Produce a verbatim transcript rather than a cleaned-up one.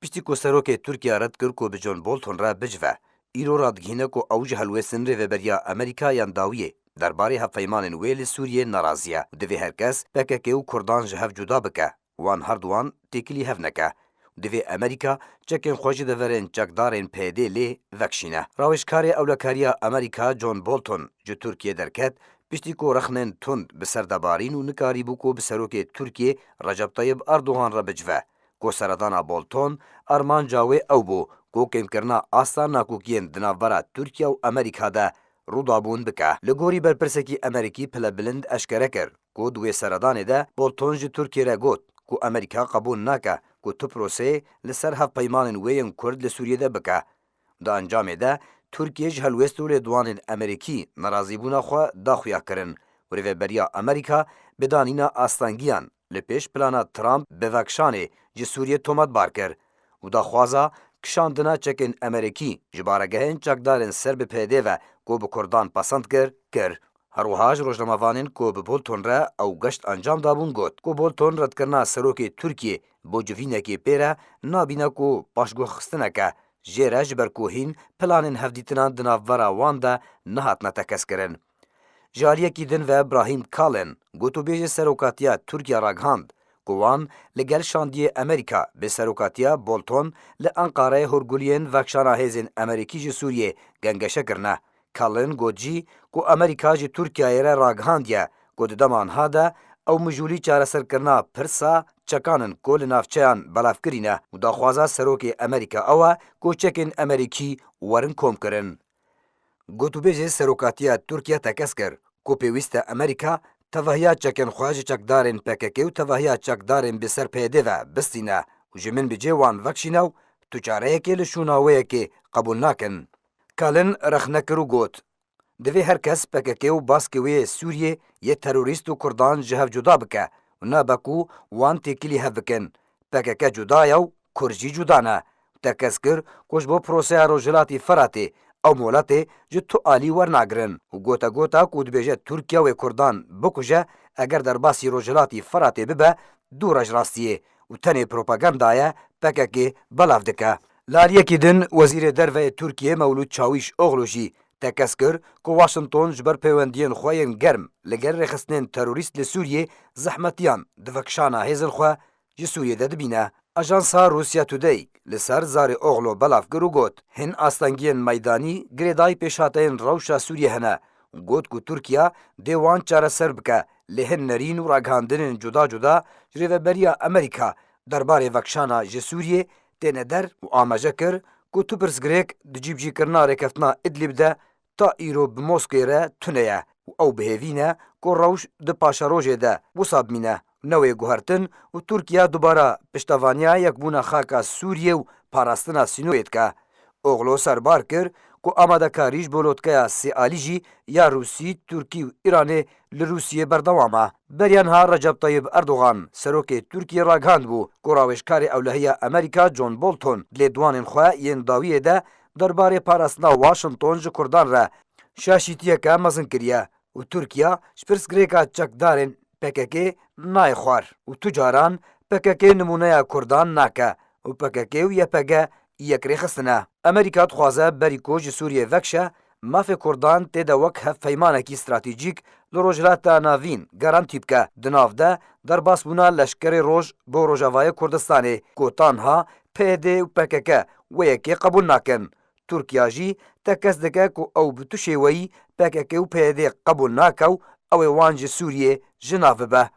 Piştî ku serokê Tirkiye red kir ku bi John Bolton re bicive, îro radigihîne ku ew ji helwêstin Rêveberiya Amerîka yên dawiyê derbarê hevpeymanên wê li Sûriyê nerazî ye û divê her kes P K K û Kurdan ji hev cuda bike, wan herduwan têkilî hev neke. Divê Amerîka çekên xwe ji deverên çekdarên P Y D lê vekişîne. Rawêjkarê Ewlekariya Amerîka John Bolton ji Tirkiyê derket, piştî ku rexnên tund bi ser de barîn û nikarîbû ku bi serokê Tirkiyê Recep Tayyip Erdogan re bicive. Ku seredana Bolton, armanca wê ew bû ku kêmkirina asta nakokiyên di navbera Tirkiye û Amerîka de rûdabûn bike. Li gorî berpirsekî Amerîkî pilebilind eşkere kir ku di wê seredanê de Bolton ji Tirkiyê re got ku Amerîka qebûl nake ku tu proseyê li ser hevpeymanên wê yên Kurd li Sûriyê de bike. Di encamê de Tirkiye ji helwêst û lêdwanên Amerîkî nerazîbûna xwe da xuyakirin û Rêveberiya Amerîka bi danîna astengiyan li pêş plana Trump bi vekişanê ji Sûriyê tometbar kir û daxwaza kişandina çekên Amerîkî ji baregehên çekdarên ser bi P Y D ve ku bi Kurdan pesend kir, kir. Her wiha ji rojnamevanên ku bi Bolton re ew geşt encam dabûn got ku Bolton redkirina serokê Tirkiyê bo civînekê pê re nabîne ku paşguhxistineke jê re ji ber ku hîn planên hevdîtinan di navbera wan de nehatine tekez kirin. Ji aliyekî din ve Brahim Kalin, gotûbêjê serokatiya Tirkiye ragihand ku wan li gel şandiyê Amerîka bi serokatiya Bolton li Enqereyê hûrguliyên vekişana hêzên Amerîkî ji Sûriyê gengeşe kirine. Kalin got jî ku Amerîka ji Tirkiyeyê re ragihandiye ku di dema niha de ew mijûlî çareserkirina pirsa çekan in ku li navçeyan belavkirî ne û daxwaza serokê Amerîka ew e ku çekên Amerîkî werin komkirin. Gotûbêjê serokatiya Tirkiye tekez kir ku pêwîst e Amerîka tevahiya çekên xwe ji çekdarên P K K û tevahiya çekdarên bi ser P Y D ve bistîne û ji min bi cê wan vekişîne û tu çareyekê li şûna wê yekê qebûl nakin. Kalin rexne kir û got, divê her kes P K K û baskê wê yê Sûriyê yê terorîst û Kurdan ji hev cuda bike û nabe ku wan têkilî hev bikin. P K K cuda ye û Kurd jî cuda ne. Tekez kir ku ji bo proseya Rojhilatî Firatê ew moletê ji tu alî wernagirin û gote gota ku dibêje Tirkiye wê Kurdan bikuje, eger derbasî Rojhilatî Firatê bibe, dûr e ji rastiyê û tenê propaganda ye P K K belav dike. Li aliyekî din, Wezîrê Derve yê Tirkiyê Mewlûd Çawîş Oxlu jî tekez kir ku Washington ji ber pêwendiyên xwe yên germ li gel rêxistinên terorîst li Sûriyê zehmetiyan di vekişana hêzên xwe ji Sûriyê de dibîne. Ajansa Russia Today li ser zarê Oxlo belav kir û got, hin astengiyên meydanî girêdayî pêşhateyên rewşa Sûriyê hene û got ku Tirkiye dê wan çareser bike, lê hin nerîn û ragihandinên cuda cuda ji Rêveberiya Amerîka derbarê vekişana ji Sûriyê têne der û amaje kir ku tu pirsgirêk di cîbicîkirina rêkeftina Idlib de ta îro bi Moskê re tune ye û ew bi hêvî ne ku rewş di paşerojê de wisa bimîne, ne wê guhertin û Tirkiye dubara piştevaniya yekbûna xaka Sûriyê û parastina sînorê dike. Oxlo serbar kir ku amadekarî ji bo lotkeya sê alî jî ya Rûsî, Tirkî û Îranê li Rûsiyê berdewam e. Beriya niha Recep Tayyip Erdogan, serokê Tirkiyê ragihandibû ku rawêjkarê ewlehiya Amerîka John Bolton di lêdwanên xwe yên dawiyê de derbarê parastina Washington ji Kurdan re şaşîtiyeke mezin kiriye û Tirkiye ji pirsgirêka çekdarên P K K nayê xwar û tu caran P K K nimûneya Kurdan nake û P K K û Y P G yek rêxistin e. Amerîka dixwaze berî ku ji Sûriyê vekişe, mafê Kurdan tê de wek hevpeymanekî stratejîk li Rojhilata Navîn garantî bike. Di nav de derbasbûna Leşkerê Roj bo Rojavayê Kurdistanê ku ta niha P Y D û P K K wê yekê qebûl nakin. Tirkiye jî tekez dike ku ew bi tu şêweyî P K K û P Y D qebûl nake û ew ê wan ji Sûriyê ji nav bibe.